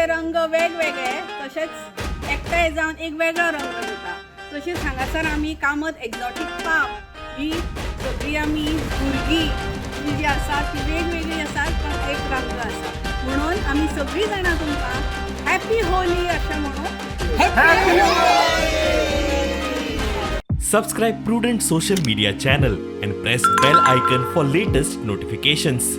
जशे रंग वेगवेगळे तशेच एकठांय जावन एक वेगळो रंग जाता. तशीच हांगासर आमी कामत एक्झॉटीक पार्क ही सगळीं आमी भुरगीं ही जी आसा ती वेगवेगळी आसात, पण एक रंग आसा. म्हणून आमी सगळीं जाणां तुमकां हॅपी होली अशें म्हणून. Subscribe Prudent Social Media channel and press bell icon for latest notifications.